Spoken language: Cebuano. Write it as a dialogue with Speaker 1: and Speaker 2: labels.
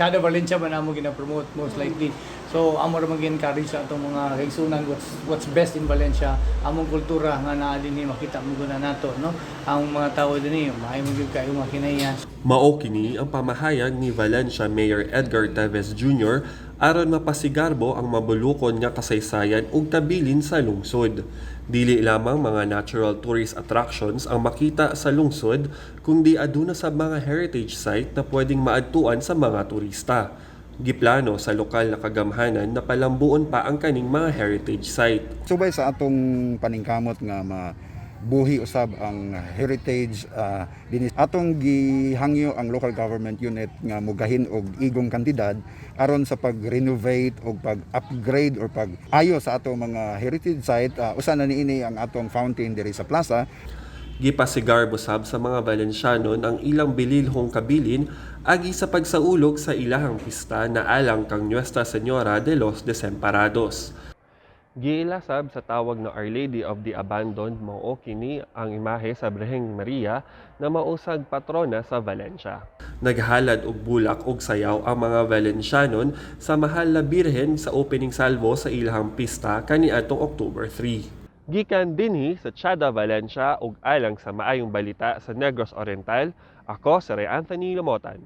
Speaker 1: Chada Valencia man amo gina-promote most likely. So amo ra man gi-encourage sa atong mga kaigsunan what's best in Valencia, among kultura nga naa dinhi, makita mo guna nato, no? Ang mga tawo dinhi maayo man gyud kaayo mga kinaiyan.
Speaker 2: Mao kini ang pamahayag ni Valencia Mayor Edgar Teves Jr. aron mapasigarbo ang mabulukon nga kasaysayan ug kabilin sa lungsod. Dili lamang mga natural tourist attractions ang makita sa lungsod kundi aduna sa mga heritage site na pwedeng maadtuan sa mga turista. Giplano sa lokal na kagamhanan na palambuon pa ang kaning mga heritage site.
Speaker 3: Subay sa atong paningkamot nga mabuhi usab ang heritage dinhi, atong gihangyo ang local government unit nga mugahin og igong kantidad aron sa pag-renovate o pag-upgrade or pag-ayo sa atong mga heritage site. Usa na niini ang atong fountain diri sa plaza.
Speaker 2: Gipasigarbo sab sa mga Valencianon ang ilang bililhong kabilin agi sa pagsaulog sa ilahang pista na alang kang Nuestra Señora de los Desamparados. Giila sab sa tawag na Our Lady of the Abandoned, mao kini ang imahe sa Birheng Maria na mausag patrona sa Valencia. Naghalad og bulak og sayaw ang mga Valencianon sa Mahal na Birhen sa opening salvo sa ilahang pista kaniadtong October 3. Gikan dinhi sa Chada Valencia ug alang sa Maayong Balita sa Negros Oriental, ako si Ray Anthony Lamotan.